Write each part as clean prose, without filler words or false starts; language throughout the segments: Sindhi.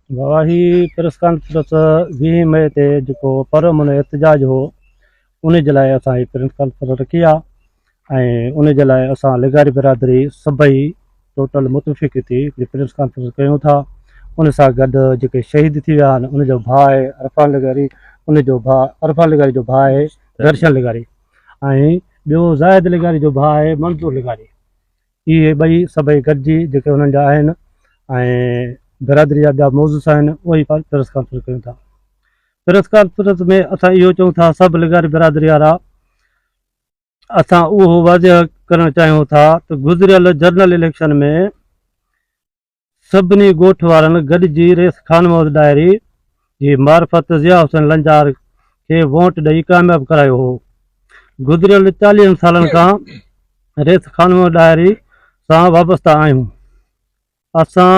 بابا هي پريس ڪانفرنس ويهين مئي تي جيڪو پر امن احتجاج هو ان جي لاء اسان هي پريس ڪانفرنس رکي آ ۽ ان جي لاء اسان لغاري برادري سڀئي ٽوٽل متفق ٿي هڪڙي پريس ڪانفرنس ڪيون ٿا ان سان گڏ جيڪي شهيد ٿي ويا آهن ان جو ڀاء آهي عرفان لغاري ان جو ڀاء عرفان لغاري جو ڀاء آهي درشن لغاري ۽ ٻيو زاهد لغاري جو ڀاء آهي منظور لغاري اهي ٻئي سڀئي گڏجي جيڪي انهن جا آهن ۽ برادري جا ٻيا موضوع آهن اهي ئي پريس ڪانفرنس ڪيون ٿا. پريس ڪانفرنس ۾ اسان اهو چئون ٿا سڀ لغاري برادري وارا اسان اهو واضح ڪرڻ چاهيون ٿا ته گذريل جنرل اليڪشن ۾ سڀني ڳوٺ وارن گڏجي رئيس خان محمد ڏاهري جي معرفت ضياء حسين لنجار کي ووٽ ڏئي ڪامياب ڪرايو هو. گذريل چاليهن سالن کان رئيس خان محمد ڏاهري سان وابسته آهيون. اسان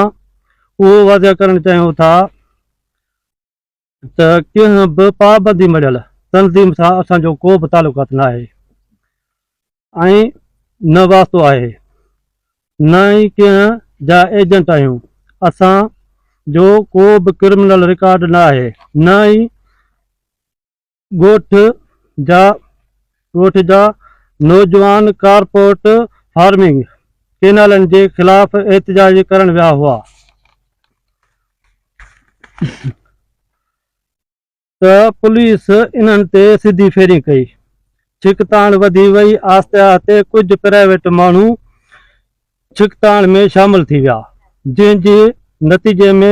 اهو واضح ڪرڻ چاهيون ٿا ته ڪنهن به پابندي مڙهيل تنظيم سان اسان جو ڪو به تعلقات ناهي ۽ نه واسطو آهي نه ئي ڪنهن جا ايجنٽ آهيون اسان جو ڪو به ڪرمنل رڪارڊ نه آهي نه ئي ڳوٺ جا ڳوٺ جا نوجوان ڪارپورٽ فارمنگ ڪينالن جي خلاف احتجاج ڪرڻ ويا هئا ته پوليس انهن تي سڌي فيرنگ ڪئي ڇڪتاڻ وڌي وئي آهستي آهستي ڪجهه پرائيويٽ ماڻهو ڇڪتاڻ ۾ شامل ٿي ويا جنهن جي نتيجي ۾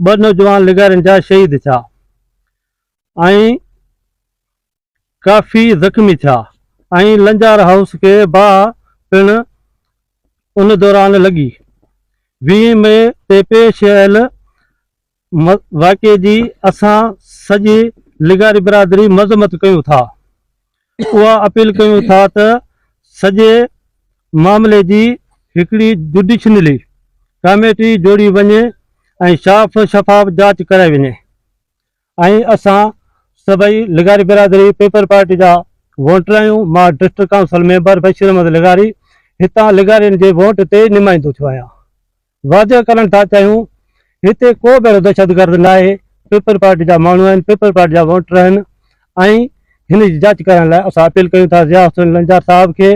ٻه نوجوان لغارين جا شهيد ٿيا ۽ ڪافي زخمي ٿيا ۽ لنجار هائوس کي باهه پڻ ان دوران لڳي. ويهين مئي تي پيش آيل واقعي جي اسان سڄي لغاري برادري مذمت ڪيون ٿا. اها اپيل ڪيون ٿا ته سڄي معاملي جي هڪڙي جڊيشنلي ڪاميٽي جوڙي وڃي ۽ شاف شفاف جاچ ڪرائي وڃي. ۽ اسان سڀئي لغاري برادري پيپلز پارٽي جا ووٽر آهيون مان district council member Bashir Ahmed لغاري هتان لغارين جي ووٽ تي نمائندو ٿيو آهيان واضح ڪرڻ ٿا چاهيون هتي ڪو به اهڙو دهشتگرد ناهي پيپلز پارٽي جا ماڻهو آهن پيپلز پارٽي جا ووٽر آهن ۽ هن جي جاچ ڪرائڻ لاء اسان اپيل ڪيون ٿا ضياء حسين لنجار صاحب کي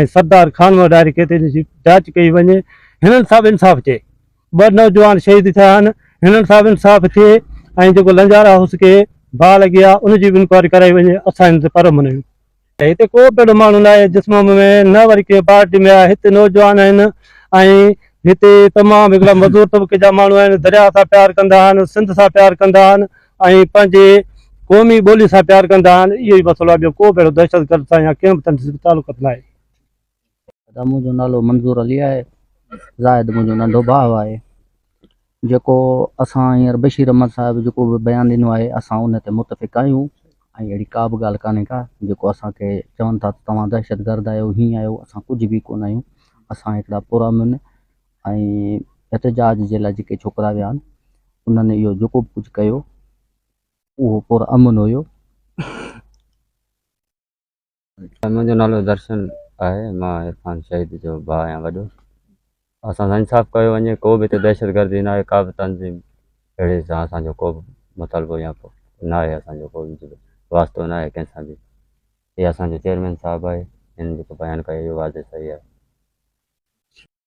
۽ سردار خان محمد ڏاهري کي ته هن جي جاچ ڪئي وڃي هنن سان به انصاف ٿئي ٻه نوجوان شهيد ٿيا آهن هنن سان به انصاف ٿئي ۽ جيڪو لنجارا هائوس کي باهه لڳي آهي ان جي به انڪوائري ڪرائي وڃي اسان هن تي پر امن آهيون. هتي ڪو به اهڙو ماڻهو ناهي جسمم ۾ نه وري ڪنهن پارٽي ۾ آهي هتي نوجوان آهن ۽ هتي تمام هڪڙا مزور طبقي جا ماڻهو آهن درياء سان پيار ڪندا آهن سنڌ سان پيار ڪندا آهن ۽ پنهنجي قومي ٻولي سان پيار ڪندا آهن اهو ئي مسئلو آهي ٻيو ڪو به اهڙو دهشتگرد سان يا ڪنهن به تنظيم سان تعلق ناهي. دادا منهنجو نالو منظور علي آهي زاهد منهنجو ننڍو ڀاء آهي جيڪو اسان هينئر بشير احمد صاحب جيڪو به بيان ڏنو آهي اسان ان تي متفق آهيون ۽ اهڙي ڪا به ڳالهه ڪانهي ڪا جيڪو اسان کي چون ٿا ته توهان دهشت گرد آهيو هيئن آهيو اسان ڪجهه به ڪونه آهيون اسان هڪڙا پرامن ۽ احتجاج جي لاء جيڪي ڇوڪرا ويا آهن انهن اهو جيڪو به ڪجهه ڪيو اهو پرامن هيو. منهنجو نالو درشن آهي مان عرفان شهيد جو ڀاء آهيان وڏو اسان سان انصاف ڪيو وڃي ڪو به هتي دهشت گردي نه آهي ڪا به تنظيم اهڙي سان اسان جو ڪو به مطالبو يا نه آهي اسان جو ڪو به واسطو نه آهي ڪنهن سان به هي اسان جو چيئرمين صاحب آهي هن جيڪو بيان ڪيو اهو واضح صحيح آهي.